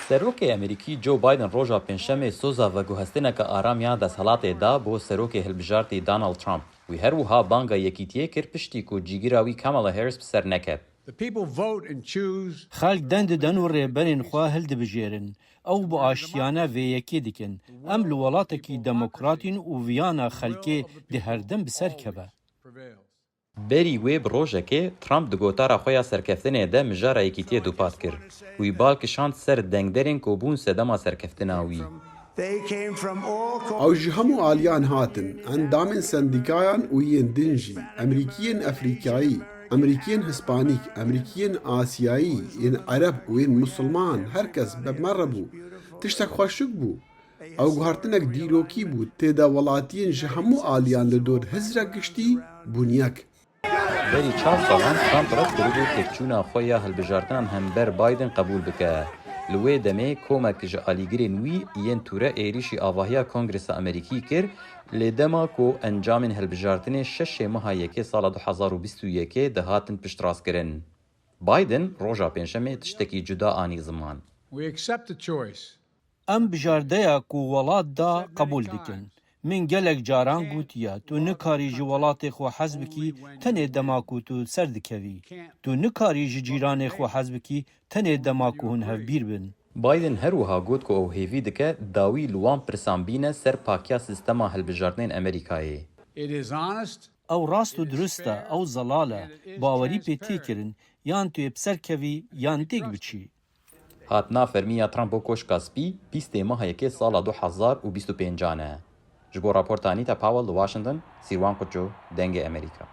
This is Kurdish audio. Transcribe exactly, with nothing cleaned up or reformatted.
Serokê Amerîkî Joe Biden roja Pêncşemê soza veguhestineke aram ya desthilatê da bo Serokê Hilbijartî Donald Trump. Wî her wiha banga yekîtiyê kir piştî ku cîgira wî Kamala Harris bi ser neket. The people vote and choose. Xelk deng didin û rêberên xwe hildibijêrin. Ew bi aştiyane vê yekê dikin. Em li welatekî demokrat in û viyana xelkê dê her dem bi ser keve. Berî wê bi rojekê, Trump di gotara xwe ya serkeftinê de mijara yekîtiyê dupat kir. Wî bal kişand ser dengderên ku bûn sedema serkeftina wî. Ew ji hemû aliyan hatin, endamên sendîkayan û yên din jî, Emerîkiyên Efrîkayî, Emerîkiyên Hispanîk, Emerîkiyên Asyayî, yên Ereb û yên Musulman, her kes bi me re bû. Tiştek xweşik bû. Ew guhertinek dîrokî bû, tê de welatiyên ji hemû aliyan li dor hizrek giştî bûn yek. Berî çar salan Trump red kiribû têkçûna xwe ya hilbijartinan hember Biden qebûl bike. Li wê demê komek ji alîgirên wî yên tûre êrîşî avahiya Kongresa Amerîkî kir, lê dema ku encamên hilbijartinê şeşê meha yekê sala du hezar û bîst û yekê dihatin piştrastkirin. Biden roja Pêncşemê tiştekî cuda anî ziman. We accept the choice. Em bijardeya ku welat da qebûl dikin. Min gelek caran gotiye, tu nikarî ji welatê xwe hez bikî tenê dema ku tu ser dikevî. Tu nikarî ji cîranê xwe hez bikî tenê dema ku hûn hevbîr bin. Biden her wiha got ku ew hêvî dike dawî li wan pirsan bîne ser pakiya sîstema hilbijartinên Amerîkayê. It is honest. Ew rast û dirust e, ew zelal e. Bawerî pê tê kirin, yan tu yê bi ser kevî, yan têk biçî. Hatina fermî ya Trump bo Koşka Spî bîstê meha yekê sala du hezar û bîst û pêncan e. Ji bo raporta Anita Powell li Washington, Sîrwan Kuço, Dengê Amerîka.